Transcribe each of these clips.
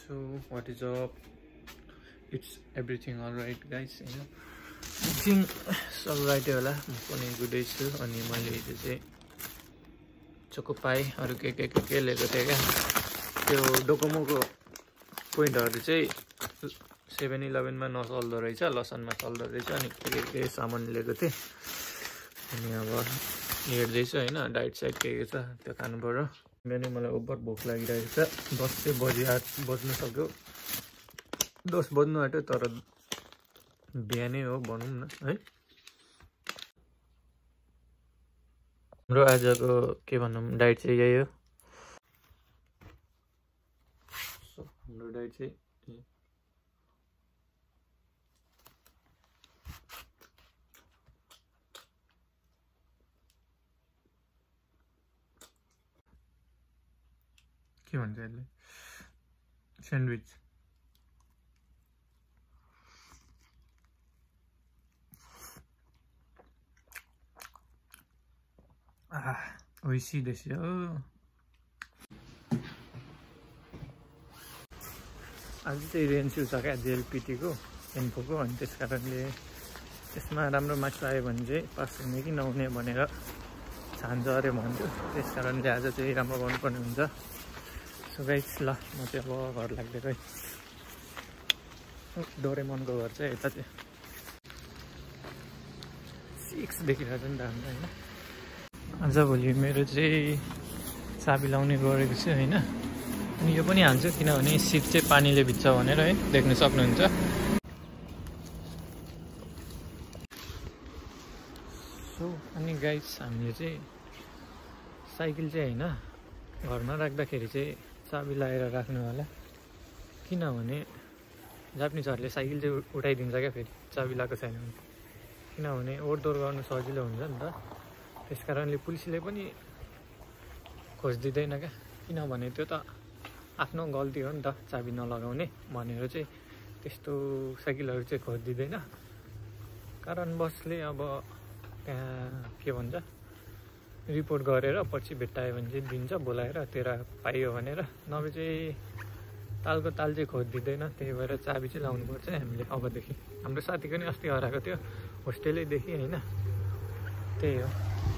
So what is up? It's everything alright guys, you know. Everything alright होला. म पनि गुडै छु अनि मैले हिजो चाहिँ चोको पाई अरु के लिएको थिएँ क्या। त्यो डोकोमोको पोइन्टहरु चाहिँ 7-11 मा नचल्दो रहेछ, लसनमा चल्दो रहेछ अनि के सामान लिएको थिएँ। अनि अब हेर्दैछु हैन डाइट साइड के छ त्यो खानु पर्यो। बिहानै मलाई ओभर भोक लागिरहेको छ। 10 चाहिँ बज्न सक्यो, 10 बज्नु आँट्यो तर बिहानै हो भनौँ न है। हाम्रो आजको के भनौँ डाइट चाहिँ यही हो। सो हाम्रो डाइट चाहिँ के भन्छ यसले स्यान्डविच। ओइसी देश हो। आज चाहिँ रेन्सु छ क्या जेएलपिटीको इन्फोको, अनि त्यस कारणले त्यसमा राम्रो मार्क्स आयो भने चाहिँ पास हुने कि नहुने भनेर छान्छ अरे भन्थ्यो। त्यस कारणले आज चाहिँ राम्रो गर्नुपर्ने हुन्छ। सो गाइस ल म चाहिँ अब घर लाग्दै है। डोरेमनको घर चाहिँ यता चाहिँ 6 देखिरहेको नि त हाम्रो होइन। आज भोलि मेरो चाहिँ चाबी लाउने गरेको छु होइन। अनि यो पनि हाल्छु किनभने सिट चाहिँ पानीले भिज्छ भनेर है, देख्न सक्नुहुन्छ। सो अनि गाइस हामीले चाहिँ साइकल चाहिँ होइन घरमा राख्दाखेरि चाहिँ चाबी लगाएर राख्नु होला, किनभने जापानिजहरूले साइकल चाहिँ उठाइदिन्छ क्या फेरि चाबी लगाएको छैन भने। किनभने ओहोरदोहोर गर्नु सजिलो हुन्छ नि त। त्यस कारणले पुलिसले पनि खोजिदिँदैन क्या, किनभने त्यो त आफ्नो गल्ती हो नि त चाबी नलगाउने भनेर चाहिँ त्यस्तो साइकलहरू चाहिँ खोजिदिँदैन। कारणवशले अब त्यहाँ के भन्छ रिपोर्ट गरेर पछि भेट्टायो भने चाहिँ दिन्छ बोलाएर तेरा पाइयो भनेर, नभए चाहिँ तालको ताल चाहिँ खोजिदिँदैन। त्यही भएर चाबी चाहिँ लाउनुपर्छ हामीले अबदेखि। हाम्रो साथीको नि अस्ति हराएको थियो होस्टेलैदेखि होइन। त्यही हो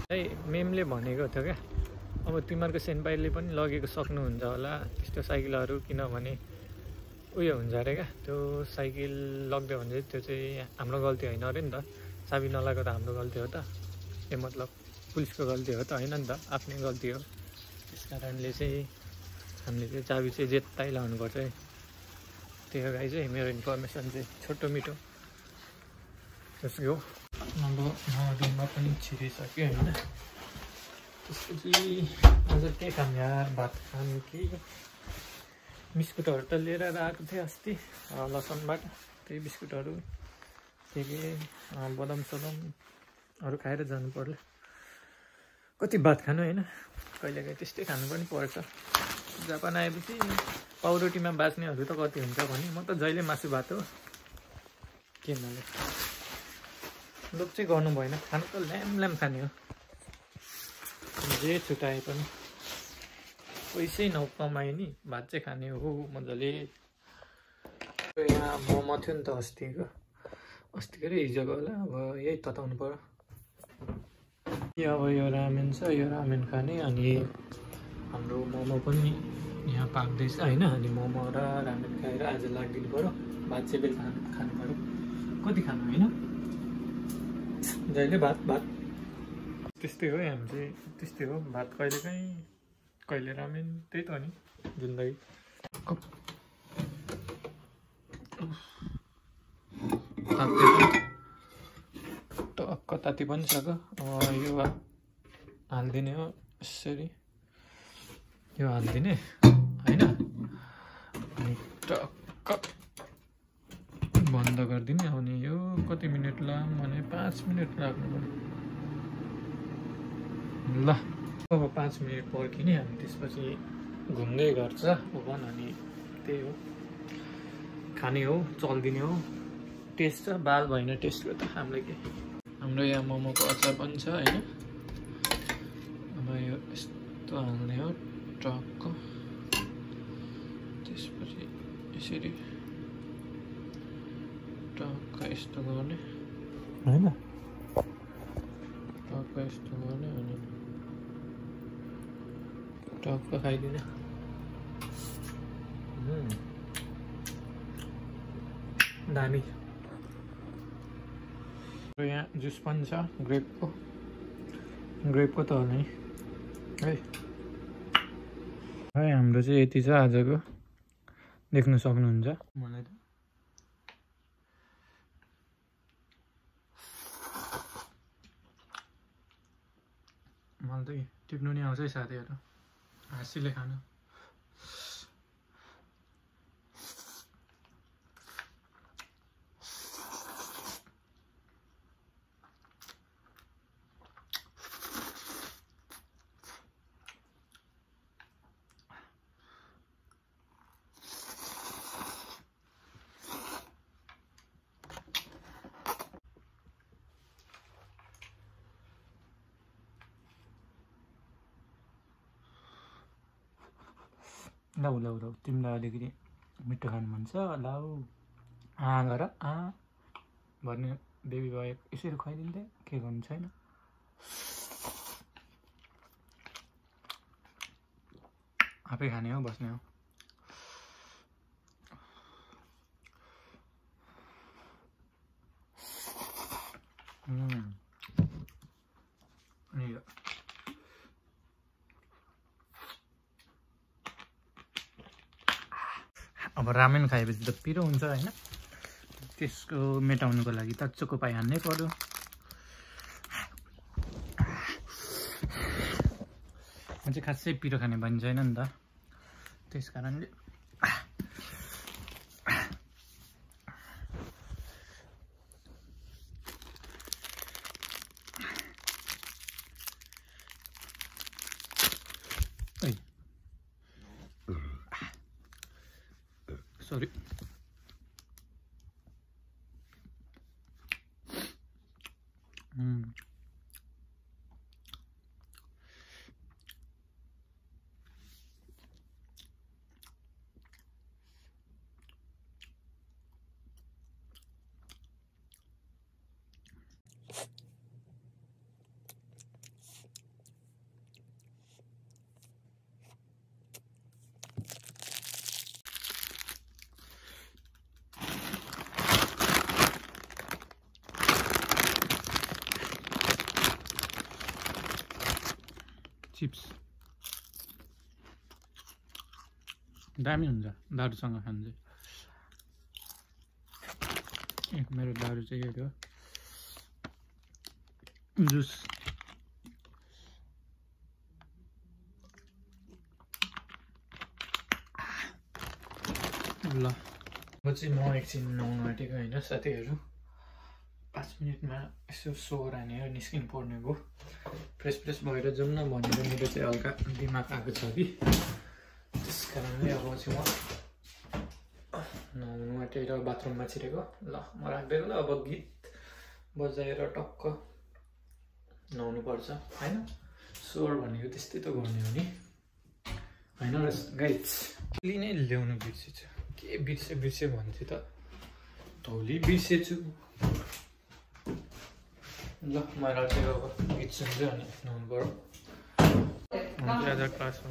है, मेमले भनेको थियो क्या अब तिमीहरूको सेन्पाइले पनि लगेको सक्नुहुन्छ होला त्यस्तो साइकलहरू, किनभने उयो हुन्छ अरे क्या त्यो साइकल लगिदियो भने चाहिँ त्यो चाहिँ हाम्रो गल्ती होइन अरे नि त। चाबी नलाएको त हाम्रो गल्ती हो त, ए मतलब पुलिसको गल्ती हो त होइन नि त, आफ्नै गल्ती हो। त्यस कारणले चाहिँ हामीले चाहिँ चाबी चाहिँ जेत्तै लाउनुपर्छ है। त्यही हो गाइस है मेरो इन्फर्मेसन चाहिँ छोटो मिठो। त्यसको अब रुममा पनि छिरिसक्यो होइन। त्यसपछि आज के खाने यार, भात खाने कि बिस्कुटहरू त लिएर आएको थिएँ अस्ति लसनबाट, त्यही बिस्कुटहरू के बदाम सदामहरू खाएर जानु पर्यो। कति भात खानु होइन, कहिलेकाहीँ त्यस्तै खानु पनि पर्छ। जापान आएपछि पाउरोटीमा बाँच्नेहरू त कति हुन्छ भने म त जहिले मासु भात हो के भन्नाले लोभ चाहिँ गर्नु भएन, खानु त ल्याम खाने हो जे छुट्याए पनि। पैसै नकमाए नि भात चाहिँ खाने हो मजाले। यहाँ मोमो थियो नि त अस्तिको र हिजोको होला, अब यही तताउनु पर्यो। अब यो रामेन छ, यो रामेन खाने अनि हाम्रो मोमो पनि यहाँ पाक्दैछ होइन। अनि मोमो र रामेन खाएर आज लाग्दिनु पर्यो। भात चाहिँ बेलुका खानु पर्यो। कति खानु होइन, जहिले भात त्यस्तै हो। हामी चाहिँ त्यस्तै हो, भात कहिलेकाहीँ कहिले रामेन, त्यही त हो नि जिन्दगी। टक्क ताती पनि सक्यो। यो हालिदिने हो यसरी, यो हालिदिने होइन। अनि टक्क बन्द गरिदिने। अनि यो कति मिनट लाम भने 5 मिनट राख्नु पर्यो ल। अब 5 मिनट पर्खिने हामी, त्यसपछि घुम्दै गर्छ ओभन। अनि त्यही हो खाने हो, चल्दिने हो। टेस्ट छ बाल भएन टेस्टको त हामीलाई के। हाम्रो यहाँ मोमोको अचार पनि छ होइन। अब यो यस्तो हाल्ने हो टक्क, त्यसपछि यसरी टक्क यस्तो गर्ने हैन, टक्क यस्तो गर्ने अनि टक्क खाइदिने। दामी। यहाँ जुस पनि छ ग्रेपको त हो नि है। हाम्रो चाहिँ यति छ आजको, देख्न सक्नुहुन्छ। मलाई त टिप्नु नि आउँछ है साथीहरू, हाँसीले खानु। लाउ लाउ लाउ, तिमीलाई अलिकति मिठो खानु मन छ, लाउ गर भन्ने बेबी भयो। यसरी खुवाइदिँदै के गर्नु छैन। आफै खाने हो, बस्ने हो। अब रामेन खाएपछि त पिरो हुन्छ हैन, त्यसको मेटाउनुको लागि त चोको पाइ हान्नै पर्यो। म चाहिँ खासै पिरो खाने बानी छैन नि त, त्यस कारणले सरी। चिप्स दामी हुन्छ दारुसँग खानु चाहिँ। मेरो दारु चाहिँ यही हो, जुस। ल म चाहिँ एकछिन नुहाउनु आँटेको होइन साथीहरू, 5 मिनटमा यसो सोहोर हानेर निस्किनु पर्ने भयो। फ्रेस भएर जाउँ न भनेर मेरो चाहिँ हल्का दिमाग आएको छ कि, त्यस कारणले अब चाहिँ म नुहाउनु आँटेर बाथरुममा छिरेको। ल म राख्दैन ल, अब गीत बजाएर टक्क नुहाउनु पर्छ होइन। सोहोर भनेको त्यस्तै त गर्ने हो नि होइन र गाइज। तौली नै ल्याउनु बिर्सेछु, के बिर्से भन्छु त, तौली बिर्सेछु। ल म राखेको अब गीत सुन्छु अनि नुहाउनु पर्यो। क्लास